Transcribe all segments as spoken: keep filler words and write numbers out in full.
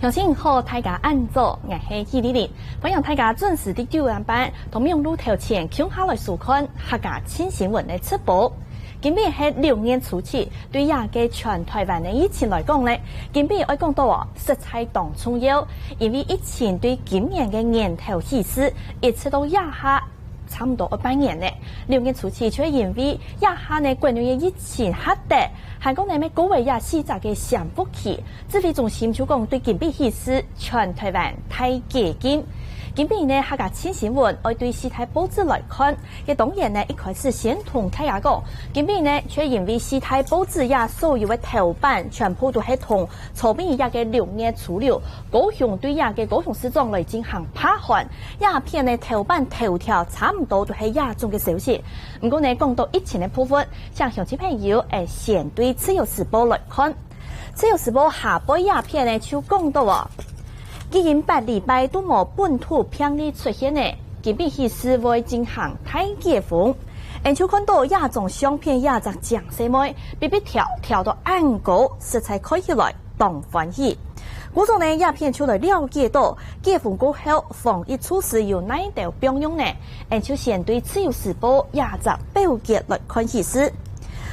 鄉親好，大家恁早，𠊎係紀麗麗，歡迎大家準時在九點半，同網路頭前共下來收看客家新新聞个直播。今晡日係六月初七，對這个全台灣个疫情來講呢，今晡日愛講到哦，實在當重要，因為疫情對今年个年頭起勢，一直到這下 差毋多愛半年呢。六月初七就因為這下呢國內个疫情較得，還過呢乜過了這四隻个潛伏期，指揮中心就講對今晡日起勢全台灣大解禁。今晡日呢客家新新聞愛對四大報紙來看，該當然呢一開始先同大家講，今晡日呢就因為四大報紙這所有个頭版全部都係同昨晡日這个六月初六，高雄對這个高雄市長來進行罷刊， 這篇呢頭版頭條差毋多都係這種个消息。毋過呢講到疫情个部分，請鄉親朋友愛先對自由時報來看。自由時報下背這篇呢就講到哦，已經八禮拜都無本土病例出現呢，今晡日起勢會進行大解封。𠊎就看到這種相片，這隻靚細妹，嗶嗶跳跳到恁高，實在看起來 當歡喜。故所呢，這篇就來了解到，解封過後防疫措施有哪兜放用呢？𠊎就先對自由時報這隻標題來看起勢。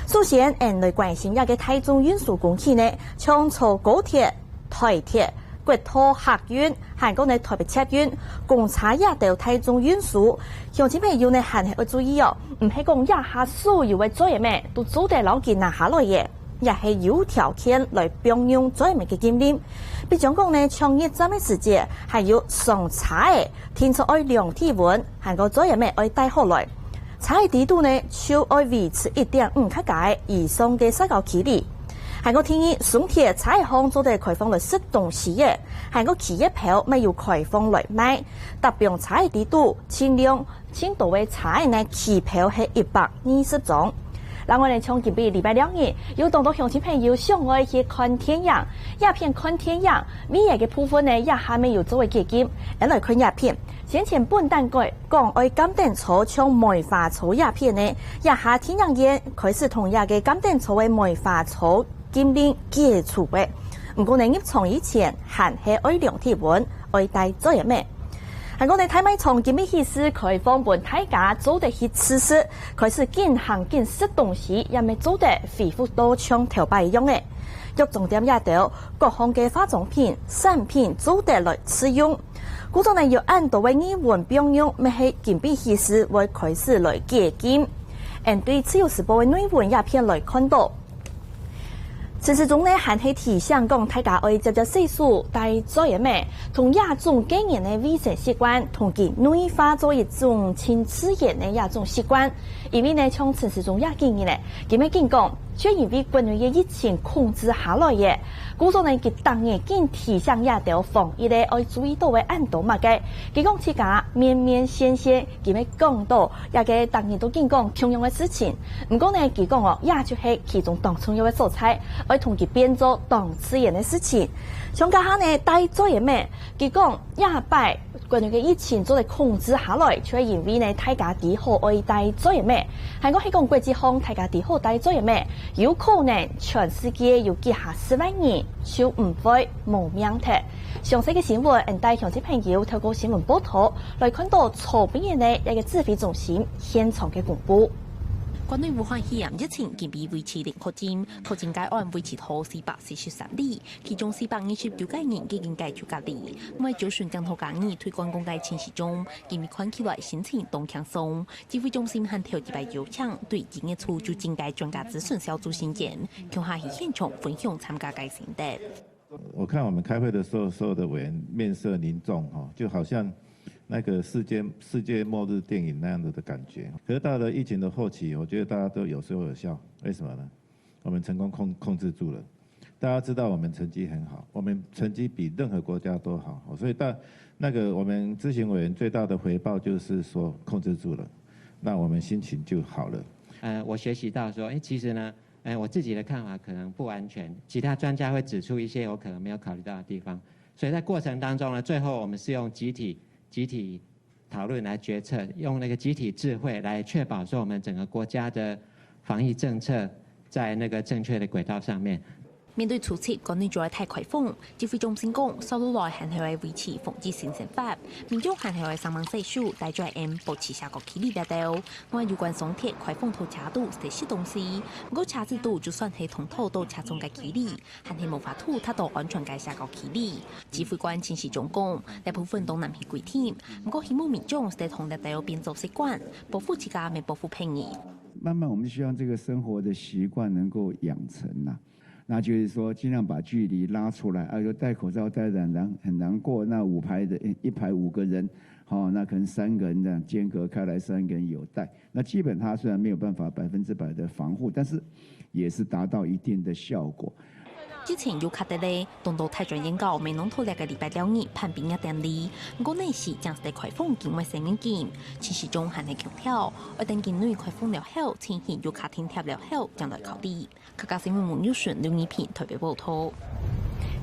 首先，𠊎來關心這个大眾運輸工具呢，像坐高鐵、台鐵、國道客運，還過呢台北捷運、公車這兜大眾運輸，鄉親朋友呢還係愛注意哦，毋係講這下所有个做業務都做得摎佢拿下來个。 也係有條件來放用做業務个禁令。比將講呢，搶入站个時節，還有上車仔，定著愛量體溫，還過做業務愛戴好來。車仔裡肚呢，就愛維持一點五垤以上个社交距離。還過第二，鬆鐵車仔項做得開放來食東西仔，還過企業票乜有開放來賣。搭放車仔裡肚，盡量 盡多个車仔呢，企票係一百二十張。另外呢，像今晡日禮拜六日，有當多鄉親朋友想愛去看電影，這片看電影，尾仔个部分呢，這下乜有做个解禁。𠊎來看這片，先前本旦講講愛監等座像梅花座這片呢，這下電影院開始同這个監等座个梅花座 禁令解除个。毋過呢，入場以前還係愛量體溫，愛戴嘴仔咩。還過呢，大賣場今晡日起勢開放分大家做得去試食，開始緊行緊食東西，也乜做得恢復到像頭擺一樣个。藥妝店這兜，各項个化妝品、產品做得來試用。故所呢，有恁多个疑問放用，乜係今晡日起勢會開始來解禁。𠊎對自由時報个內文這片來看到， 陳時中呢，還係提醒講，大家愛輒輒洗手、戴嘴仔咩，同這種個人个衛生習慣，同佢內化做一種盡自然个這種習慣。因為呢，像陳時中這幾日呢，佢乜緊講，就因為國內个疫情控制下來个，故所呢，佢逐日緊提醒這兜防疫个愛注意到个恁多麼个。佢講自家面面線線，佢乜講到 這个逐日都緊講共樣个事情。毋過呢，佢講哦，這就係其中當重要个所在，愛同佢變做當自然个事情。像這下呢，戴嘴仔咩，佢講這擺國內个疫情做得控制下來，就係因為呢，大家知好愛戴嘴仔咩。還過係講國際上大家知好戴嘴仔咩，有可能全世界有幾下十萬人就毋會無命忒。詳細个新聞，𠊎帶鄉親朋友透過新聞報導來看到昨晡日呢，這个指揮中心 現場个公布。國內武漢肺炎疫情今晡日維持零確診，確診個案維持在四百四十三例，其中四百二十九個人已經解除隔離。外交部長湯家頤對官網个陳時中，今晡日看起來心情當輕鬆。指揮中心還頭一擺邀請對一月初就進來專家諮詢小組成員，共下去現場分享參加个心得。 我看我們開會的時候，所有的委員面色凝重，哈，就好像那個世界世界末日電影那樣子的感覺。可是到了疫情的後期，我覺得大家都有說有笑，為什麼呢？我們成功控控制住了。大家知道我們成績很好，我們成績比任何國家都好，所以大那個我們諮詢委員最大的回報就是說控制住了，那我們心情就好了。呃，我學習到說，哎，其實呢，哎，我自己的看法可能不完全，其他專家會指出一些我可能沒有考慮到的地方，所以在過程當中呢，最後我們是用集體集體討論來決策，用那個集體智慧來確保說我們整個國家的防疫政策在那個正確的軌道上面。面對初七國內就愛大開放，指揮中心講，紲落來還係愛維持防疫新生活，民眾還係愛上網洗手、戴嘴掩、保持社交距離這兜。另外有關商店開放到車肚食食東西，毋過車子肚就算係通透到車窗个距離，還係無法度達到安全个社交距離。指揮官陳時中講，大部分都難去規定，毋過希望民眾係同這兜變做習慣，保護自家，也保護別人。慢慢，我們希望這個生活的習慣能夠養成啊。 那就是說盡量把距離拉出來，啊，就戴口罩戴得很難，很難過，那五排的，一排五個人，好，那可能三個人這樣間隔開來，三個人有戴，那基本它雖然沒有辦法百分之百的防護，但是也是達到一定的效果。之前有較得咧，當多大專院校乜弄到這個禮拜六日辦畢業典禮，毋過該時正式開放境外生入境，陳時中還係強調，愛等境內開放了後，情形有較定定了後，正來考慮。 客家新聞吳玉順、劉怡萍台北報導。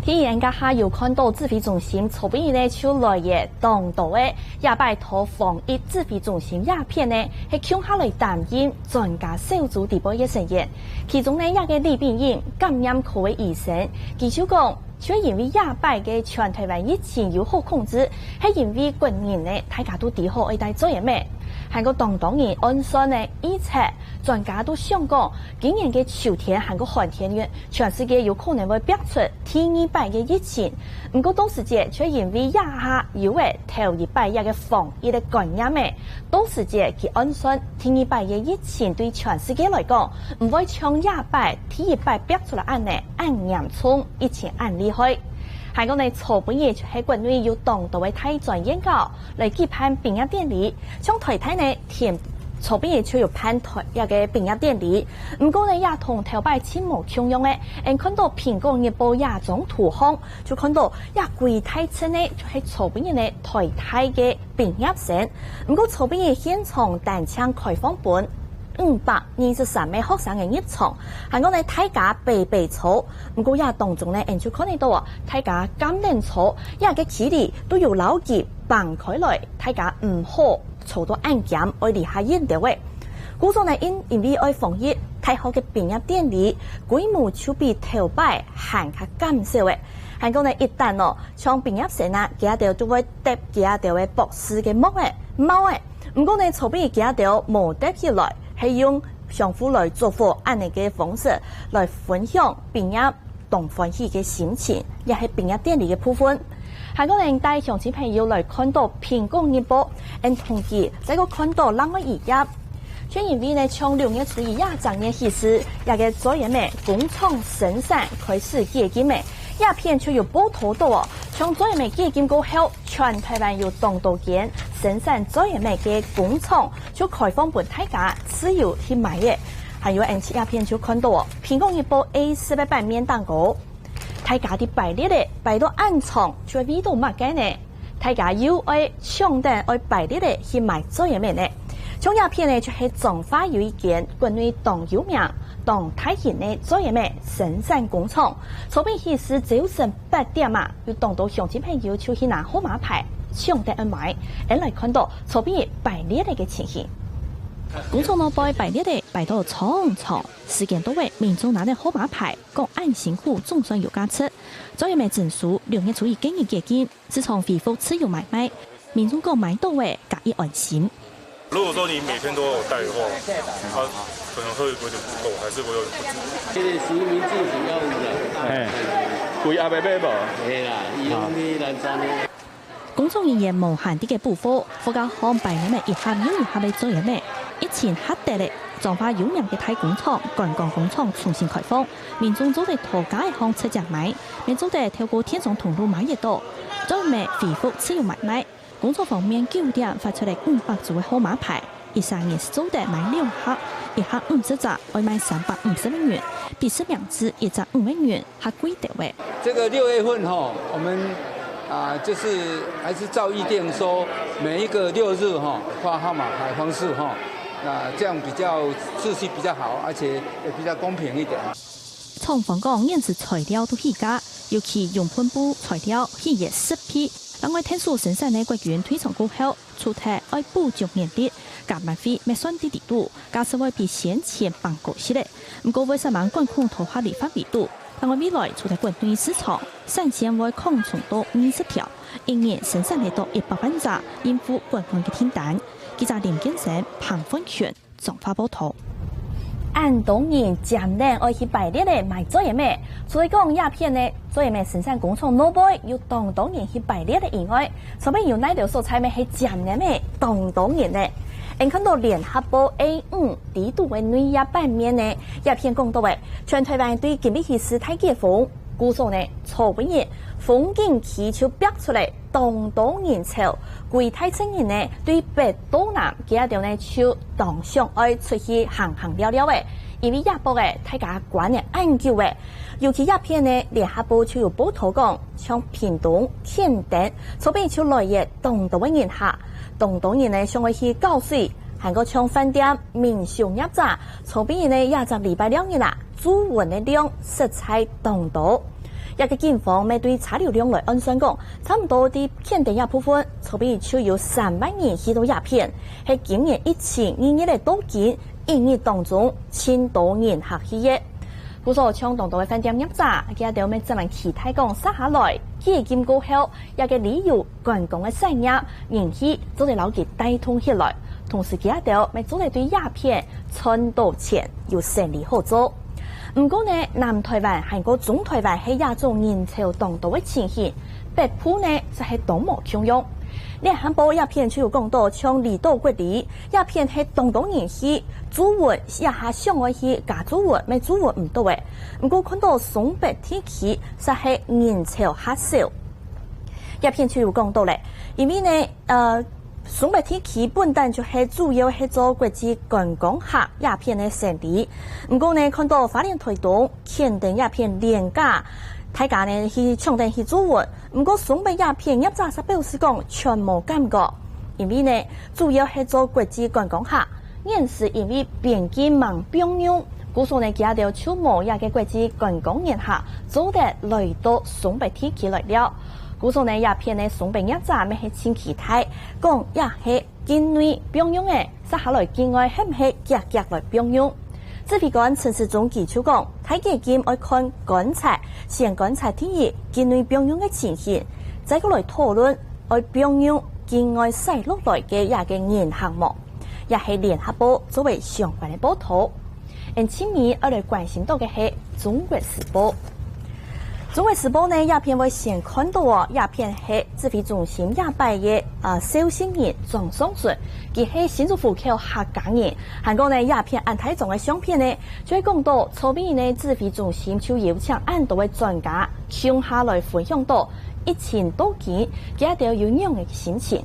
天眼這下有看到指揮中心昨晡日呢就來了當多个，這擺到防疫指揮中心這片呢，係共下來擔任專家小組底背个成員。其中呢，這個李炳英感染科个醫生，佢就講， 就因為這擺个全臺灣疫情有好控制，係因為國人呢，大家都知好愛戴嘴掩仔。還過當多人按算呢，預測，專家都想講，今年个秋天還過寒天，全世界有可能會爆出第二擺个疫情。毋過到時節，就因為這下有了頭一擺這個防疫个觀念仔，到時節佢按算第二擺个疫情對全世界來講，毋會像這擺第一擺爆出來恁呢， 恁嚴重，疫情恁厲害。還過呢，昨晡日就係國內有當多个大專院校來舉辦畢業典禮，像台大呢，前昨晡日就有辦台，這個畢業典禮。毋過呢，也同頭擺盡無共樣个，𠊎看到蘋果日報這張圖項，就看到這歸大陣呢，就係昨晡日呢，台大个 畢業生。毋過昨晡日現場單淨開放分五百二十三个學生个入場，還過呢大家排排坐。毋過這當中呢，𠊎就看得到哦，大家摎等坐，這個距離都有摎佢挷開來，大家毋好坐到恁兼，愛離較遠兜仔。故所呢，因，因為愛防疫，大學个畢業典禮規模就比頭擺還較減少仔。還過呢，一旦哦， 像畢業生啊，佢兜都會戴佢兜个博士个帽仔、帽仔。毋過呢，昨晡日佢兜無戴起來，係用相互來祝福恁呢个方式來分享畢業當歡喜个心情，也係畢業典禮个部分。還過呢，帶鄉親朋友來看到蘋果日報，𠊎同佢再過看到另外一頁。 就因為呢，從六月初一這隻月起勢，這個嘴掩仔工廠生產開始解禁仔，這片就有報導到哦，從嘴掩仔解禁過後，全臺灣有當多間生產嘴掩仔个工廠就開放分大家自由去買仔。還有𠊎這片就看到哦，蘋果日報A四个版面頂高， 大家在排列仔，排到恁長，就為著麼个呢？大家又愛搶等愛排列仔去買嘴掩仔呢。像這片呢，就係彰化有一間國內當有名、當大型个嘴掩仔生產工廠。昨晡日起勢朝晨八點啊，有當多鄉親朋友就去拿號碼牌，搶等愛買。𠊎來看到昨晡日排列仔个情形。工廠外背排列仔排到長長，時間到仔，民眾拿等號碼牌， 講恁辛苦，總算有價值。嘴掩仔徵收六月初一該日解禁，市場恢復自由買賣，民眾講買到仔，加一安心。如果說你每天都有戴的話，它可能會有點不夠，還是會有點不足。這個實名制是要五人。哎，規盒仔買無？嘿啦，伊攏去南山的。 工作人員無閒在該補貨，貨架項擺滿仔一盒又一盒个嘴掩仔。疫情較得咧，彰化有名个大工廠、觀光工廠重新開放，民眾做得到架仔項直接買，乜做得透過電商通路買得到。嘴掩仔恢復自由買賣，工廠方面九點發出來五百組个號碼牌，一儕人係做得買兩盒，一盒五十隻，愛買三百五十個銀，比實名制一隻五個銀 較貴兜仔。這個六月份吼，我們，啊，就是還是照預定說，每一個六日吼，發號碼牌方式吼，那這樣比較秩序比較好，而且也比較公平一點。廠方講，現時材料都起價，尤其用噴布材料起約十倍，另外𢯭手生產个國軍退場過後， 除忒愛補足年底，加班費乜算在裡肚，價數會比先前放高息咧。毋過為煞猛管控到合理範圍肚，另外，未來除忒國內市場，產線會擴充到二十條，一日生產會到一百萬隻，應付國外个訂單。記者林建生、彭煥權，彰化報導。恁多人爭等愛去排列仔買嘴仔糜，除了講這片个嘴仔糜生產工廠外背有當多人去排列仔以外， 上面有哪兜所在乜係尖尖仔，當多人呢？𠊎看到聯合報A五底肚个內頁版面呢，這片講到个，全台灣對今日起始大解封，故所呢，昨晡日風景區就逼出來當多人潮，歸大陣人呢，對北到南，佢兜呢就當想愛出去行行尞尞仔，因為這駁仔大家關仔恁久仔， 尤其這片呢，聯合報就有報導講，像屏東、墾丁，昨晡就來了當多个人客，當多人呢想愛去搞水，還過像飯店、民宿業者，昨晡日呢這隻禮拜六日啊，注文个量實在當多。這個警方乜對車流量來按算講，差毋多在墾丁這部分，昨晡就有三萬人去到這片，係今年疫情二月仔到今一日當中盡多人客去个。 故所像當多个飯店業者，佢兜乜正蠻期待講，續下來解禁過後，這個旅遊觀光个產業人氣做得摎佢帶動起來，同時佢兜乜做得對這片賺到錢，有生理好做。毋過呢，南台灣還過中台灣係這種人潮當多个情形，北部呢就係當無共樣。聯合報這片就有講到，像離島國旅， 這片係當多人去，注文這下想愛去加注文，乜注文毋到仔。毋過看到雙北地區實係人潮較少。這片就有講到咧，因為呢，呃，雙北地區本旦就係主要係做國際觀光客這片个生理。毋過呢，看到花蓮、台東、墾丁這片連假，大家呢去搶等去注文， 毋過雙北這片業者煞表示講全無感覺，因為呢，主要係做國際觀光客，現時因為邊境吂放鬆，故所呢，佢兜就無這個國際觀光人客做得來到雙北地區來尞。故所呢，這片个雙北業者乜係盡期待，講這係 境內放鬆仔，續下來境外係毋係遽遽來放鬆？指揮官陳時中佢就講，大解禁愛看觀察，先觀察第一境內放鬆个情形，再過來討論愛放鬆境外徙落來个這個人客無。這係聯合報做為相關个報導。 𠊎等盡尾愛來關心到个係中國時報。中國時報呢，這片會先看到哦，這片係指揮中心這擺个，呃，召集人莊上淳，佢係新竹湖口客家人。還過呢，這片恁大張个相片呢，就係講到昨晡日呢，指揮中心就邀請恁多个專家共下來分享到疫情到今，佢兜有仰仔个心情。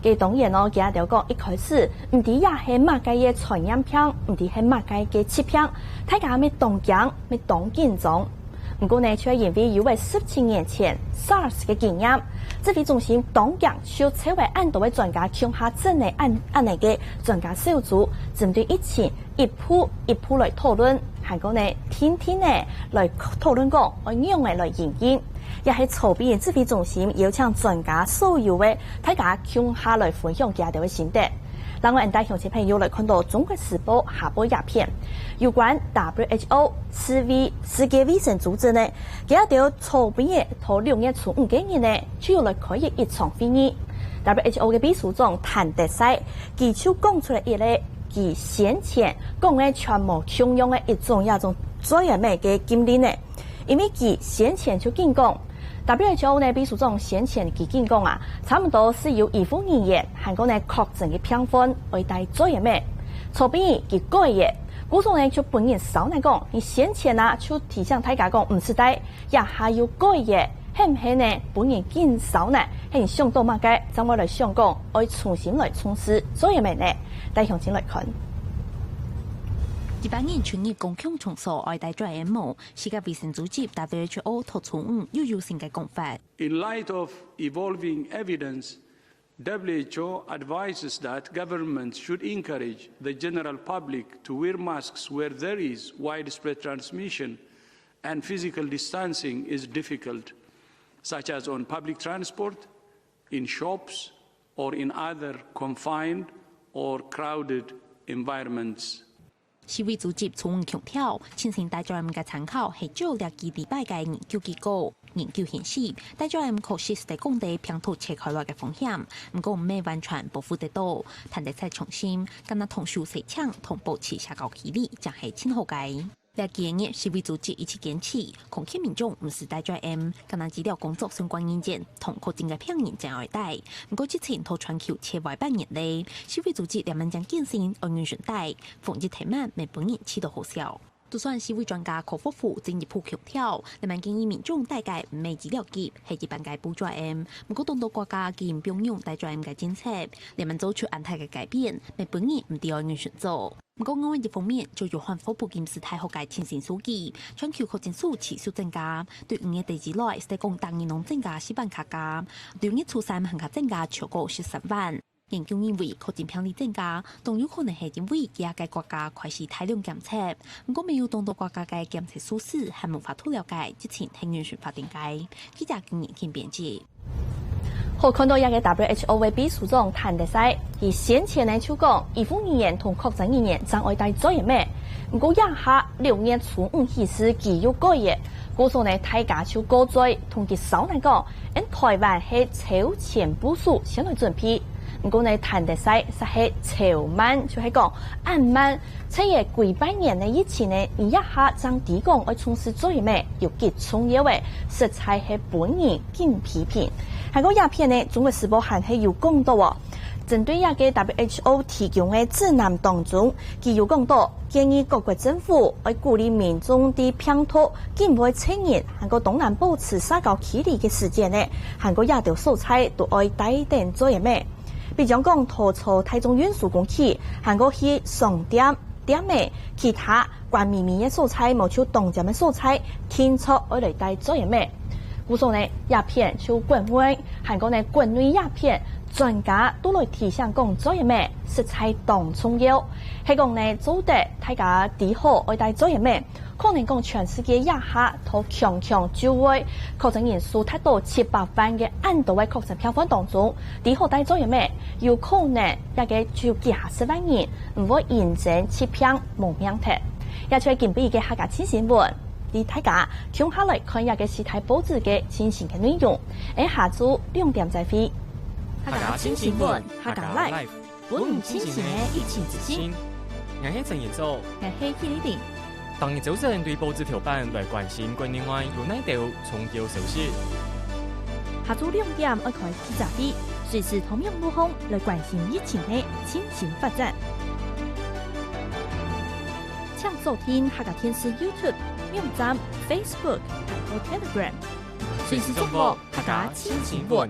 該當然哦，佢兜講一開始毋知這係麼个个傳染病，毋知係麼个个疾病，大家乜當驚，乜當緊張。毋過呢，卻因為有了十七年前SARS个經驗，指揮中心當遽就召了恁多个專家共下整个恁，恁仔个專家小組，針對疫情一步一步來討論，還過呢，定定仔來討論講愛仰仔來營運。 也係昨晡日指揮中心邀請專家所有个大家共下來分享佢兜个心得。另外，𠊎等帶鄉親朋友來看到中國時報下背這篇，有關WHO世衛世界衛生組織呢，佢兜昨晡日到六月初五該日呢，就有來開一場會議。WHO个秘書長譚德塞，佢就講出來一個佢先前講个全無共樣个一種這種最嚴个禁令呢。 因為佢先前就警告，WHO呢秘書長先前佢警告啊，差毋多係有醫護人員，還過呢確診个病患愛戴嘴仔篾。昨晡日佢改了，故所呢就分人燒泥講，你先前啊就提醒大家講毋使戴，這下又改了，係毋係呢分人緊燒泥，係你想到麼个，正會來想講愛重新來重視嘴仔篾呢？帶鄉親來看。一般人出入公共場所愛戴嘴仔篾， 世界衛生組織WHO到初五又有新个講法。 In light of evolving evidence, WHO advises that governments should encourage the general public to wear masks where there is widespread transmission and physical distancing is difficult, such as on public transport, in shops, or in other confined or crowded environments. 世衛組織昨暗強調，親身戴嘴M个參考係照這幾禮拜个研究結果。研究顯示，戴嘴M確實係降低病毒傳開來个風險，毋過毋係完全保護得到。趁得使長心，干焦同手洗淨同保持社交距離，正係盡好个。這幾日，世衛組織一直堅持，奉勸民眾毋使戴嘴M，干焦治療工作相關人員同確診个病人正愛戴。毋過，疫情在全球持續蔓延咧，世衛組織連鞭正建議愛人人戴，防疫忒慢，乜分人試著好笑。就算世衛專家柯霍夫進一步強調，連鞭建議民眾戴个毋係醫療級，係一般个布嘴M。毋過，當多國家已經放軟戴嘴M个政策，連鞭做出恁大个改變，乜分人毋知愛仰般做。毋過，另外一方面，就約翰霍普金斯大學个最新數據，全球確診數持續增加，對五月底以來，係講逐日攏增加四萬加加，六月初三還較增加超過十三萬。 研究認為，確診病例增加，當有可能係因為幾下个國家開始大量檢測，毋過乜有當多國家个檢測數字還無法度了解，疫情係仰般發展个。記者金燕京編輯。好，看著這个WHO个秘書長譚德塞，佢先前呢就講，醫護人員同確診人員正愛戴嘴M仔。毋過這下六月初五起勢佢又改咧，故所呢大家就過嘴同佢燒暖講， 𫣆臺灣係超前部署先來準備。毋過呢，譚德塞煞係超慢，就係講恁慢，在這幾百年个疫情呢，你這下正知講愛重視嘴M仔，有幾重要仔，實在係分人緊批評。還過這片呢，中國時報還係有講著哦，針對這个WHO提供个指南當中，佢有講著， 建議各國政府愛鼓勵民眾在病毒緊會出現，還過當難保持社交距離个時節呢，還過這兜所在都愛戴等嘴M仔。比將講，坐車大眾運輸工具，還過去商店、店仔、其他關密密个所在，無就當尖个所在，定著愛來戴嘴M仔。故所呢，這片就國外，還過呢國內這片，專家都來提醒講嘴M仔，實在當重要。 係講呢，做得大家知好愛戴嘴M仔，可能講全世界這下都強強就會確診人數達到七百萬个恁多个確診病患當中，知好戴嘴M仔，有可能這个就幾下十萬人毋會因真疾病無命忒。這就係今晡日个客家新新聞，帶大家共下來看這个四大報紙个最新个內容。𫣆下晝兩點再會。客家新新聞，客家Life。 分你清醒个疫情資訊。𠊎係陳彥祖。𠊎係K麗麗。逐日朝晨對報紙頭版來關心國內外有哪兜重要消息。下晝兩點愛開記者會，隨時透明路項來關心疫情个最新發展。請鎖定客家電視YouTube、網站、Facebook，還有Telegram，隨時掌握客家新新聞。